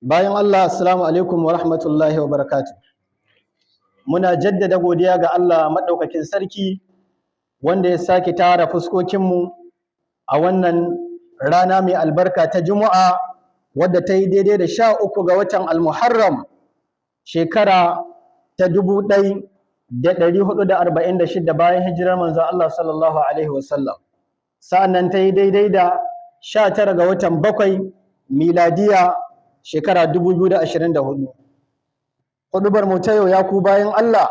Bayan Allah, assalamu alaikum wa rahmatullahi wa barakatuh. Muna jaddada godiya ga Allah maɗaukakin sarki wanda ya sake tara fuskokinmu a wannan rana mai albarka ta Juma'a, wadda ta yi daidai da 13 ga watan Al-Muharram, shekara ta 1446 bayan hijirar manzon Allah sallallahu alaihi wasallam. Sa'annan ta yi daidai da 19 ga watan 7 miladiya shekara 2024. Hudubar mu ta yau, ya ku bayan Allah,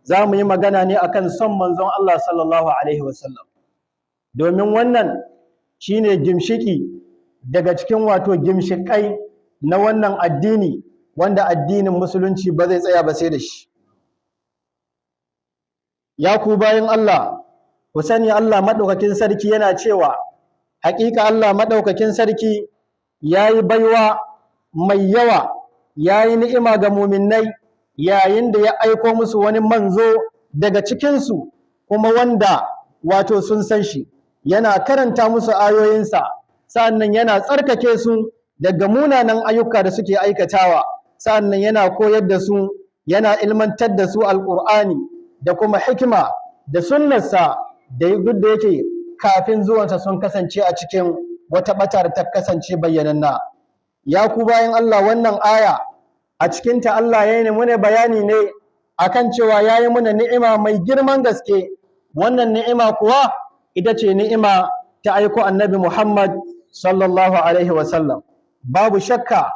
za mu yi magana ne akan son manzon Allah sallallahu alaihi wasallam. Domin wannan shine gimshiki daga cikin wato gimshikai na wannan addini, wanda addinin musulunci ba zai tsaya ba sai da shi. Ya ku bayan Allah, ku sani Allah maɗaukakin sarki yana cewa, haƙiƙa Allah maɗaukakin sarki ya yi baiwa mai yawa, ya yi ni'ima ga muminai yayin da ya aiko musu wani manzo daga cikinsu, kuma wanda wato sun san shi, yana karanta musu ayoyinsa, sa'annan yana tsarkake su daga munanan ayyuka da suke aikatawa, sa'annan yana koyar da su, yana ilmantar da su Alƙur'ani da kuma hikima da sunnarsa, da duk da yake kafin zuwansa sun kasance a cikin wata ɓata da ta kasance bayyananna. Ya ku bayan Allah, wannan aya a cikinta Allah ya yi muna bayani ne akan cewa ya yi muna ni'ima mai girman gaske. Wannan ni'ima kuwa ita ce ni'ima ta aiko Annabi Muhammad sallallahu alaihi wasallam. Babu shakka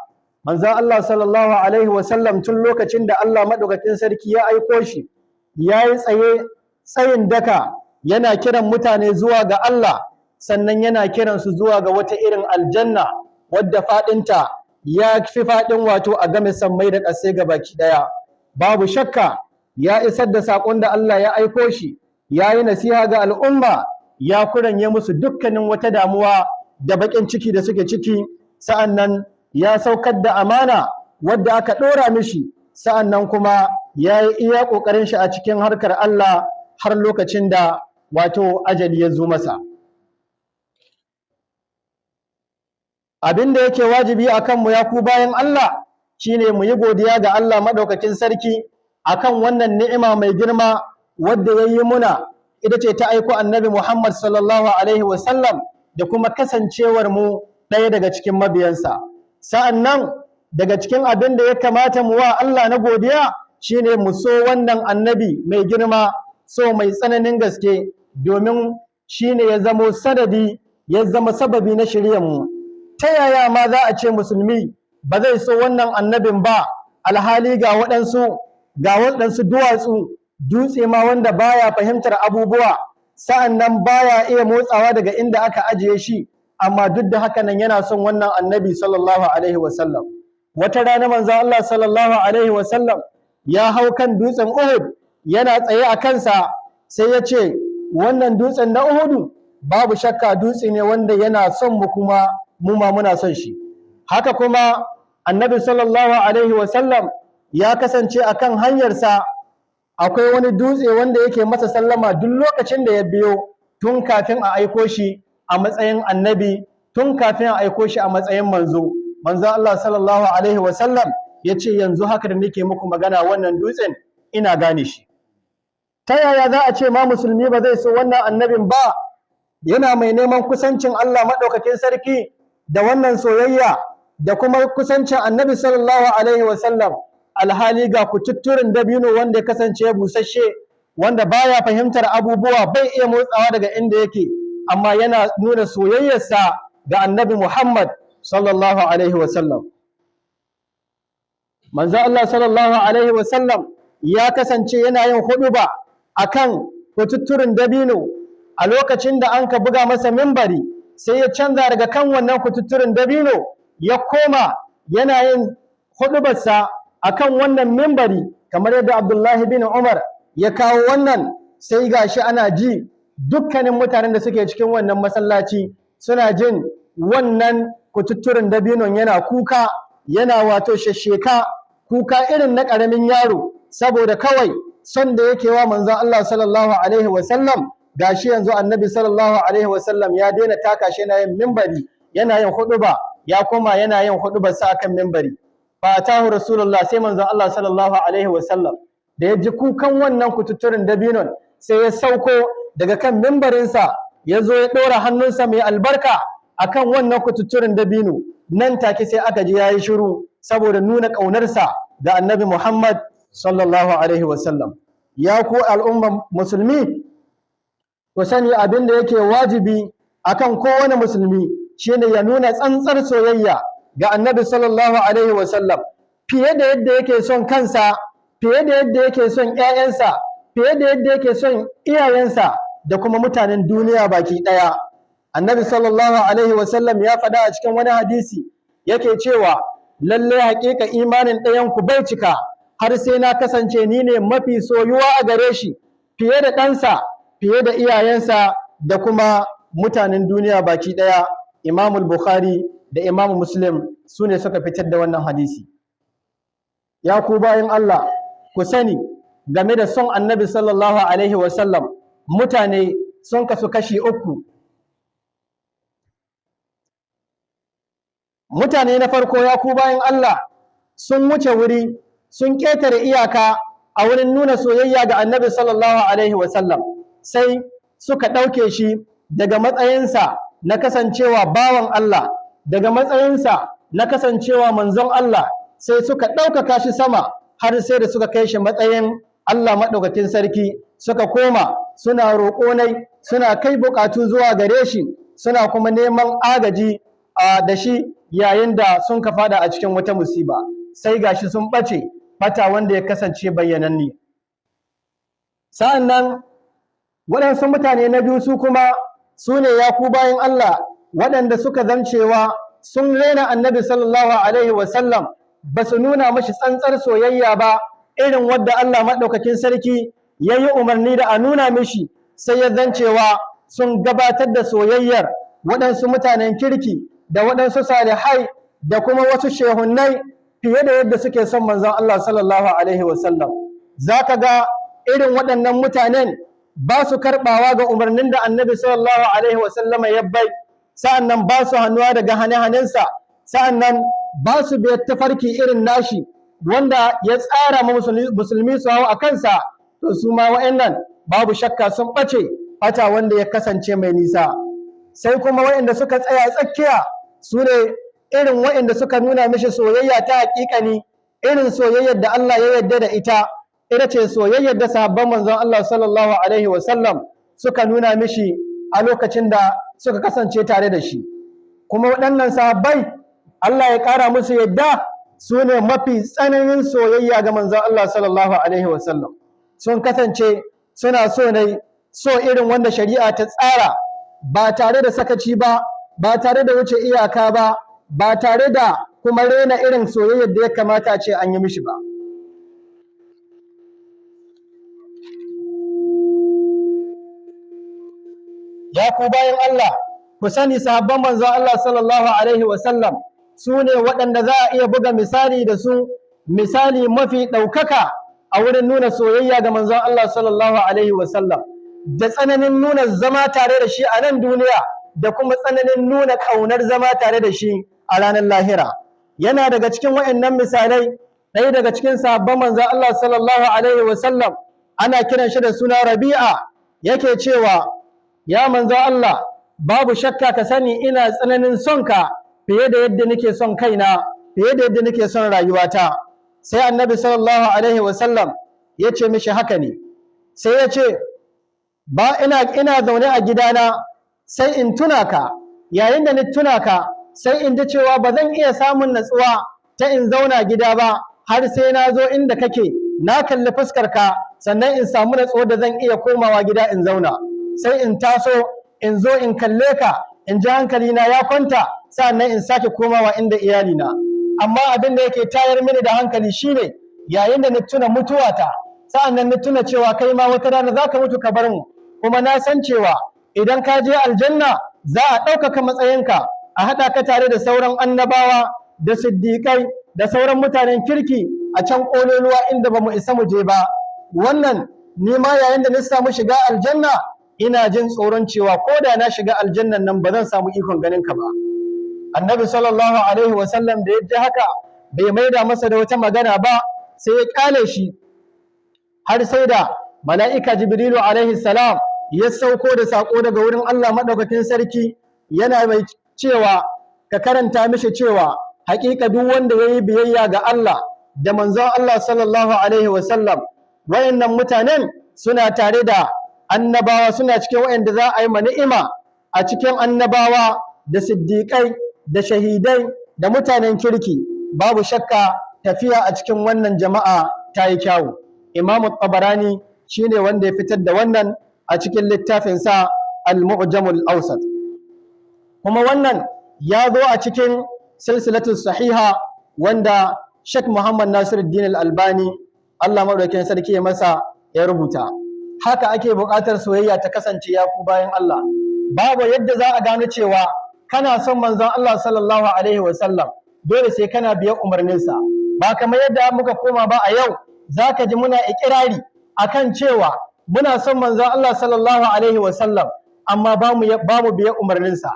manzon Allah sallallahu alaihi wasallam, tun lokacin da Allah maɗaukakin sarki ya aiko shi, ya yi tsaye tsayin daka yana kiran mutane zuwa ga Allah, sannan yana kiransu zuwa ga wata irin aljanna wadda faɗinta ya fi faɗin wato a game sammai da ƙasai ga baki ɗaya. Babu shakka ya isar da saƙon da Allah ya aiko shi, ya yi nasiha ga al'umma, ya kuranye musu dukkanin wata damuwa da baƙin ciki da suke ciki, sa'annan ya saukar da amana wadda aka ɗora mishi, sa'annan kuma ya yi iya ƙoƙarin shi a cikin harkar Allah har lokacin da wato ajali ya zo masa. Abin da yake wajibi a kanmu, ya ku bayan Allah, shine mu yi godiya ga Allah maɗaukakin sarki akan wannan ni'ima mai girma wadda ya yi muna, ita ce ta aiko Annabi Muhammad sallallahu alaihi wasallam da kuma kasancewar mu ɗaya daga cikin mabiyansa. Sa'annan daga cikin abin da ya kamata mu wa Allah na godiya shine mu so wannan annabi mai girma, so mai tsananin gaske, domin shine ya zamo sanadi, ya zama sababi na mu. Ta yaya ma za a ce musulmi ba zai so wannan annabin ba, alhali ga waɗansu duwatsu, dutse ma wanda baya fahimtar abubuwa, sa'annan baya iya motsawa daga inda aka ajiye shi, amma duk da haka nan yana son wannan annabi sallallahu alaihi wasallam? Wata rana manzon Allah sallallahu alaihi wasallam ya hau kan dutsen Uhud, yana tsaye a kansa, sai ya ce, "Wannan dutsen na Uhudu, babu shakka dutse ne wanda yana son mu, kuma mu ma muna son shi." Haka kuma Annabi sallallahu alaihi wasallam ya kasance akan hanyarsa, akwai wani dutse wanda yake masa sallama duk lokacin da ya biyo, tun kafin a aiko shi a matsayin annabi, tun kafin a aiko shi a matsayin manzo. Manzo Allah sallallahu alaihi wasallam ya ce, "Yanzu haka da nake muku magana, wannan dutsen ina gane shi." Ta yaya za a ce ma musulmi ba zai so wannan annabin ba, yana mai neman kusancin Allah maɗaukakin sarki da wannan soyayya da kuma kusancin Annabi sallallahu alaihi wasallam, alhali ga kututturin dabino wanda ya kasance busasshe, wanda baya fahimtar abubuwa, bai iya motsawa daga inda yake, amma yana nuna soyayyarsa ga Annabi Muhammad sallallahu alaihi wasallam? Manzo Allah sallallahu alaihi wasallam ya kasance yana yin huɗuba akan kututturin dabino. A lokacin da an ka buga masa mimbari, sai ya canza daga kan wannan kututturin dabino, ya koma yana yin huɗubarsa akan wannan mimbari, kamar yadda Abdullahi bin Umar ya kawo wannan. Sai gashi ana ji, dukkanin mutanen da suke cikin wannan masallaci suna jin wannan kututturin dabinon yana kuka, yana wato shashsheka kuka irin na ƙaramin yaro, saboda kawai son da yake wa manzon Allah sallallahu alaihi wasallam. Gashi yanzu Annabi sallallahu alaihi wasallam ya daina taka shi yana yin mimbari, yana yin huɗuba. Ya koma yana yin huɗubarsa akan mimbari. Fatahu Rasulullah, sai manzon Allah sallallahu alaihi wasallam da ya ji kukan wannan kututturen dabinon, sai ya sauko daga kan mimbarinsa, ya zo ya ɗora hannunsa mai albarka akan wannan kututturen dabino. Nan take sai aka ji yayi shiru saboda nuna ƙaunarsa ga Annabi Muhammad sallallahu alaihi wasallam. Ya ku al'umman musulmi, ku sani abin da yake wajibi akan kowane musulmi shine ya nuna tsantsar soyayya ga Annabi sallallahu alaihi wasallam fiye da yadda yake son kansa, fiye da yadda yake son ƴaƴansa, fiye da yadda yake son iyayensa da kuma mutanen duniya baki ɗaya. Annabi sallallahu alaihi wasallam ya faɗa a cikin wani hadisi, yake cewa lallai haƙiƙa imanin ɗayan ku bai cika har sai na kasance ni ne mafi soyuwa a gare shi fiye da ɗansa, fiye da iyayensa da kuma mutanen duniya baki ɗaya. Imamul Bukhari da Imamu Muslim su ne suka fitar da wannan hadisi. Ya ku bayin Allah, ku sani game da son Annabi sallallahu alaihi wasallam, mutane sun kasu kashi uku. Mutane na farko, ya ku bayin Allah, sun wuce wuri, sun ƙetare iyaka a wurin nuna soyayya ga Annabi sallallahu alaihi wasallam, sai suka ɗauke shi daga matsayinsa na kasancewa bawan Allah, daga matsayinsa na kasancewa manzon Allah, sai suka ɗaukaka shi sama har sai da suka kai shi matsayin Allah maɗaukakin sarki. Suka koma suna roƙo nai, suna kai buƙatu zuwa gare shi, suna kuma neman agaji da shi yayin da sun ka fada a cikin wata musiba. Sai gashi sun ɓace fata wanda ya kasance bayyananne. Sa'annan waɗansu mutane na biyu, su kuma su ne, ya ku bayin Allah, waɗanda suka zamcewa sun rena Annabi sallallahu alaihi wasallam, ba su nuna mashi tsantsar soyayya ba irin wadda Allah maɗaukakin sarki ya yi umarni da a nuna mishi, sai ya zancewa sun gabatar da soyayyar waɗansu mutanen kirki da waɗansu salihai da kuma wasu shehunnai fiye da yadda suke son manzon Allah sallallahu alaihi wasallam. Za ka ga irin waɗannan mutanen ba su karɓawa ga umarnin da Annabi sallallahu alaihi wasallama ya bai, sa'annan ba su hannuwa daga hane-hanensa, sa'annan ba su biyar tafarki irin nashi wanda ya tsara ma musulmi su hau a kansa. To su ma wa'annan babu shakka sun ɓace ɓata wanda ya kasance mai nisa. Sai kuma wa'anda suka tsaya tsakiya, su ne irin wa'anda suka nuna mishi soyayya ta haƙiƙani, irin soyayyar da Allah ya yarda da ita, ita ce soyayyar da sahabban manzon Allah sallallahu alaihi wasallam suka nuna mishi a lokacin da suka kasance tare da shi. Kuma waɗannan sahabbai, Allah ya ƙara musu yadda, su ne mafi tsananin soyayya ga manzon Allah sallallahu alaihi wasallam. Sun kasance suna so ne so irin wanda shari'a ta tsara, ba tare da sakaci ba, ba tare da wuce iyaka ba, ba tare da kuma rena irin soyayyar da ya kamata a ce an yi mishi ba. Ya ku bayan Allah, ku sani sahabban manzon Allah sallallahu alaihi wasallam su ne waɗanda za a iya buga misali da su, misali mafi ɗaukaka a wurin nuna soyayya ga manzon Allah sallallahu alaihi wasallam, da tsananin nuna zama tare da shi a nan duniya, da kuma tsananin nuna ƙaunar zama tare da shi a ranar lahira. Yana daga cikin waɗannan misalai ɗaya daga cikin sahabban manzon Allah sallallahu alaihi wasallam, ana kiran shi da suna Rabi'a, yake cewa: "Ya manzon Allah, babu shakka ka sani ina tsananin son ka fiye da yadda nake son kaina, fiye da yadda nake son rayuwata." Sai Annabi sallallahu alaihi wasallam ya ce mishi haka ne. Sai ya ce: "Ba ina zaune a gidana sai in tuna ka. Yayin da ni tuna ka, sai in ji cewa ba zan iya samun natsuwa ta in zauna gida ba har sai na zo inda kake na kalli fuskar ka, sannan in samu natsuwa da zan iya komawa gida in zauna. Sai in taso in zo in kalle ka, in ji hankalina ya kwanta, sa'annan in sake komawa inda iyalina. Amma abin da yake tayar mini da hankali shine yayin da na tuna mutuwata, sa'annan na tuna cewa kai ma wata rana zaka mutu ka bar mu, kuma na san cewa idan ka je aljanna za a ɗaukaka matsayinka, a haɗa ka tare da sauran annabawa da siddiƙai da sauran mutanen kirki a can ƙololuwa inda ba mu isa mu je ba. Wannan ni ma yayin da na samu shiga aljanna, ina jin tsoron cewa ko da na shiga aljannan nan ba zan samu ikon ganin ka ba." Annabi sallallahu alaihi wasallam da ya ji haka bai maida masa da wata magana ba, sai ya ƙyale shi har sai da mala'ika Jibrilu alaihi salam ya sauko da saƙo daga wurin Allah maɗaukakin sarki, yana mai cewa ka karanta mishi cewa haƙiƙa duk wanda ya yi biyayya ga Allah da manzon Allah sallallahu alaihi wasallam, wayannan mutanen suna tare da annabawa, suna cikin wayanda za a yi ma ni'ima a cikin annabawa da siddiƙai da shahidai da mutanen kirki. Babu shakka tafiya a cikin wannan jama'a ta yi kyawu. Imamu Tabarani shine wanda ya fitar da wannan a cikin littafinsa Al-Mu'jamul Awsat. Kuma wannan ya zo a cikin Silsilatu Sahiha wanda Sheikh Muhammad Nasiruddin Al-Albani, Allah madaukakin sarki ya masa, ya rubuta. Haka ake buƙatar soyayya ta kasance, ya ku bayan Allah. Babu yadda za a gano cewa kana son manzon Allah sallallahu alaihi wasallam, dole sai kana biyan umarninsa. Ba kamar yadda muka koma ba a yau, zaka ji muna ikirari akan cewa muna son manzon Allah sallallahu alaihi wasallam, amma ba mu biyan umarninsa.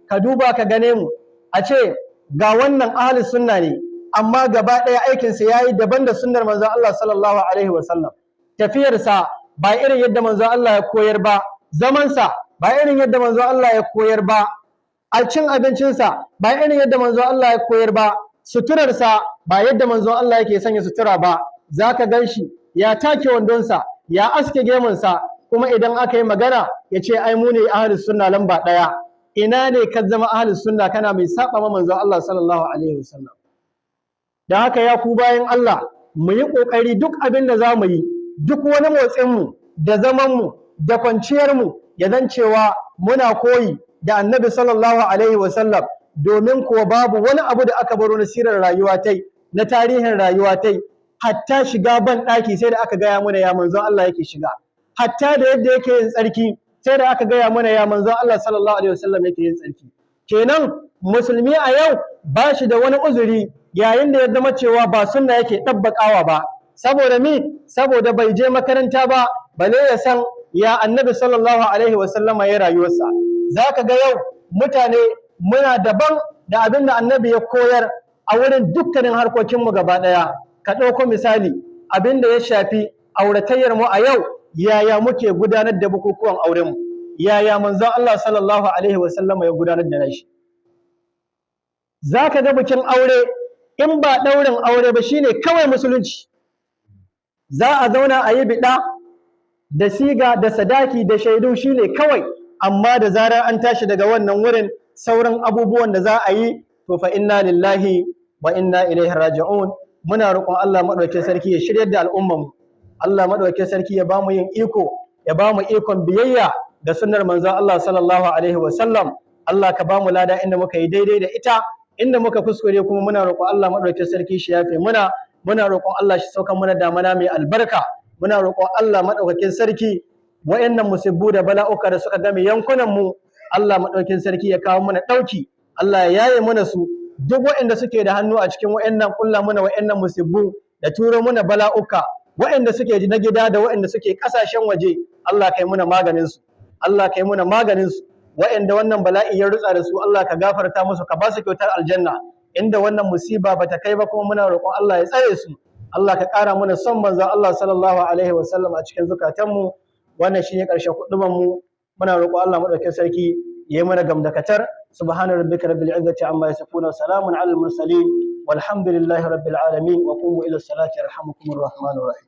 Ka duba ka gane mu, a ce ga wannan ahli sunna ne, amma gaba ɗaya aikinsa ya yi daban da sunnar manzon Allah sallallahu alaihi wasallam. Tafiyarsa ba irin yadda manzon Allah ya koyar ba, zamansa ba irin yadda manzon Allah ya koyar ba, a cin abincinsa ba irin yadda manzon Allah ya koyar ba, suturarsa ba yadda manzon Allah yake sanya sutura ba. Zaka gan shi ya take wandonsa, ya aske gemunsa, kuma idan aka yi magana ya ce ai mu ne ahlus sunna lamba ɗaya. Ina ne ka zama ahlus sunna kana mai saba ma manzon Allah sallallahu alaihi wasallam? Da haka ya ku bayan Allah, mu yi ƙoƙari duk abin da za mu yi, duk wani motsinmu da zamanmu da kwanciyarmu, ya zan cewa muna koyi da Annabi sallallahu alaihi wasallam, domin kuwa babu wani abu da aka baro na sirar rayuwa tai, na tarihin rayuwa tai. Hatta shiga ban ɗaki sai da aka gaya mana ya manzon Allah yake shiga, hatta da yadda yake yin tsarki sai da aka gaya mana ya manzon Allah sallallahu alaihi wasallam yake yin tsarki. Kenan musulmi a yau ba shi da wani uzuri yayin da ya zama cewa ba sunna yake ɗabbaƙawa ba. Saboda mi? Saboda bai je makaranta ba, bale ya san ya Annabi sallallahu alaihi wasallama ya rayuwarsa. Zaka ga yau mutane muna daban da abin da Annabi ya koyar a wurin dukkanin harkokinmu gaba ɗaya. Ka ɗauko misali abin da ya shafi auratayyar mu a yau, yaya muke gudanar da bukukuwan aurenmu? Yaya manzon Allah sallallahu alaihi wasallama ya gudanar da nashi? Zaka ga bikin aure, in ba ɗaurin aure ba shine kawai musulunci. Za a zauna a yi biɗa da siga da sadaki da shaidu, shine kawai. Amma da zarar an tashi daga wannan wurin, sauran abubuwan da za a yi, to fa inna lillahi wa inna ilaihi raji'un. Muna roƙon Allah maɗaukakin sarki ya shiryar da al'ummar mu. Allah maɗaukakin sarki ya bamu yin iko, ya bamu ikon biyayya da sunnar manzon Allah sallallahu alaihi wa sallam. Allah ka bamu lada inda muka yi daidai da ita, inda muka kuskure kuma muna roƙon Allah maɗaukakin sarki shi yafe muna. Muna roƙon Allah shi sauka muna damana mai albarka. Muna roƙon Allah maɗaukakin sarki, wayannan musibbu da bala'uka da suka game yankunan mu, Allah maɗaukakin sarki ya kawo mana ɗauki, Allah ya yaye mana su. Duk waɗanda suke da hannu a cikin wayannan ƙulla mana wayannan musibbu da turo mana bala'uka, waɗanda suke na gida da waɗanda suke ƙasashen waje, Allah kai muna maganin su, Allah kai muna maganin su. Waɗanda wannan bala'i ya rutsa da su, Allah ka gafarta musu, ka ba su kyautar aljanna. Inda wannan musiba bata kai ba kuma, muna roƙon Allah ya tsare su. Allah ka ƙara mana son manzon Allah sallallahu alaihi wasallam a cikin zukatanmu. Wannan shine ƙarshen kuɗuban mu. Muna roƙon Allah madaukakin sarki ya yi mana gamdakatar. Subhana rabbika rabbil izzati amma yasifuna, salamun alal mursalin, walhamdulillahi rabbil alamin, wa qumu ila salati, yarhamukumur rahmanur rahim.